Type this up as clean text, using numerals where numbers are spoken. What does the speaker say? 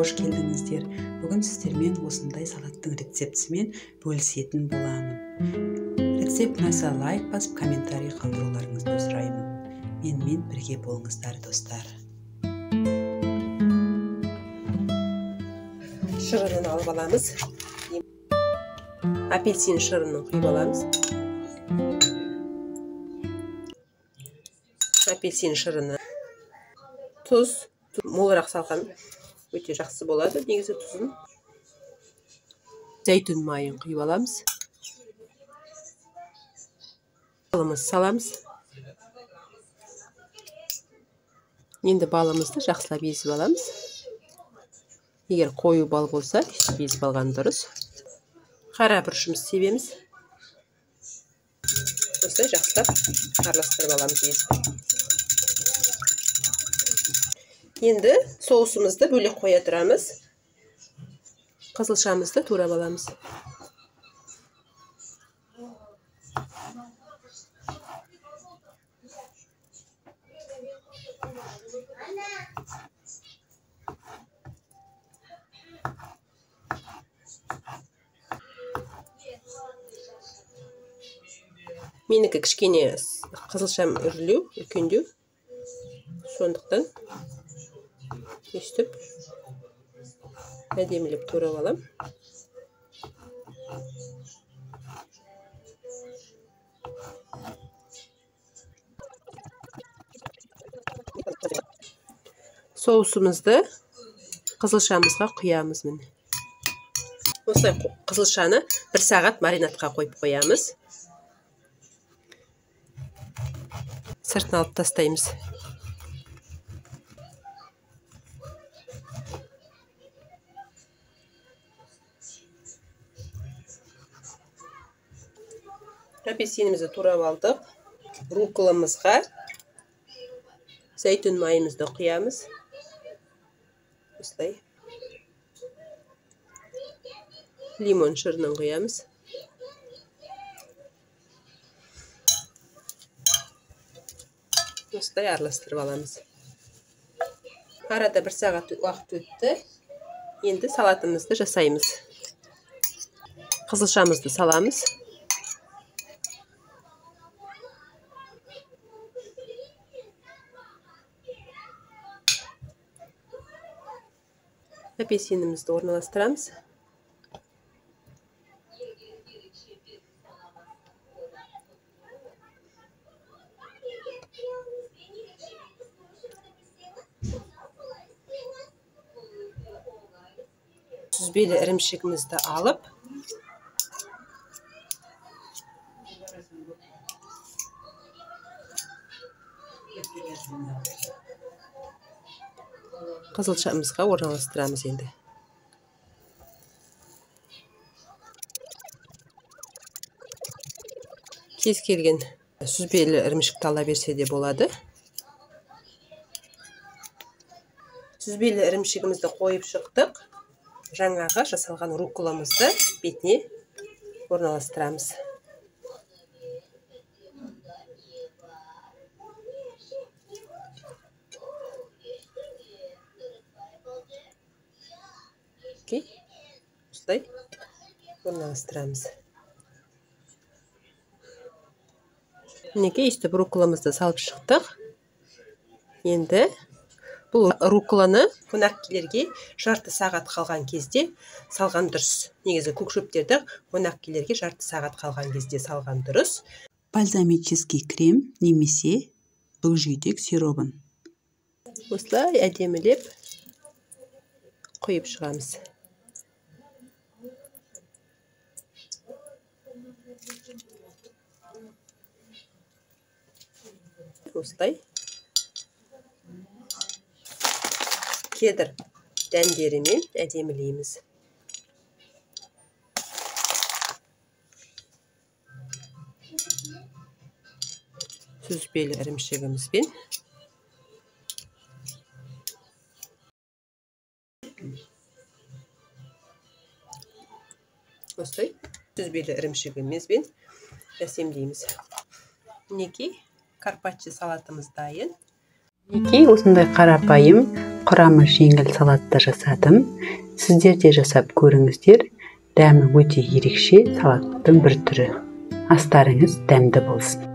Қош келдіңіздер. Бүгін сіздермен осындай салаттың рецептісімен бөлісетін боламын. Рецепт ұнаса лайк басып, комментарий қалдыруларыңызды сұраймын. Менімен бірге болыңыздар, достар. Шырынын алып аламыз. Апельсин шырынын құйып аламыз. Апельсин шырыны. Тұз молырақ салған өте жақсы болады негізі тұзын. Зәйтүн майын құйып аламыз. Балымыз саламыз. Енді балымызды жақсылап езіп аламыз. Егер қою бал болса, езіп алған дұрыс. Қара бұрышымызды себеміз. Осылай жақсылап араластырып аламыз езіп. Енді соусымызды бөлек қоя тұрамыз. Қызылшамызды турап аламыз. Менікі кішкене қызылшам үрлеу, үлкендеу. Сондықтан өстіп әдемілеп турап алам. Соусымызды қызылшамызға құямыз міне. Осылай қызылшаны 1 сағат маринадқа қойып қоямыз. Сыртын алып тастаймыз. Апельсинімізді турап алдық. Рукколамызға зәйтүн майымызды құямыз. Осылай. Лимон шырынын құямыз. Осылай араластырып аламыз. Арада 1 сағат уақыт өтті. Енді салатымызды жасаймыз. Қызылшамызды саламыз. Апельсинімізді орналастырамыз. Сүзбелі ірімшігімізді алып, қызылшамызға орналастырамыз енді. Кез келген сүзбелі ірімшікті ала берсе де болады. Сүзбелі ірімшігімізді қойып шықтық. Жаңағы жасалған рукколамызды бетіне орналастырамыз. Осылай орналастырамыз. Мінекей, өстіп рукколамызды салып шықтық. Енді бұл рукколаны қонақ келерге жарты сағат қалған кезде салған дұрыс. Негізі көк шөптерді қонақ келерге жарты сағат қалған кезде салған дұрыс. Бальзамический крем немесе көкжидек сиробын осылай әдемілеп құйып шығамыз. Осылай кедр дәндерімен әдемілейміз. Сүзбелі ірімшігімізбен осылай сүзбелі ірімшігімізбен әсемдейміз. Мінекей, карпаччо салатымыз дайын. Мінекей, осындай қарапайым Құрамы жеңіл салатты жасадым. Сіздер де жасап көріңіздер. Дәмі өте ерекше салаттың бір түрі. Астарыңыз дәмді болсын.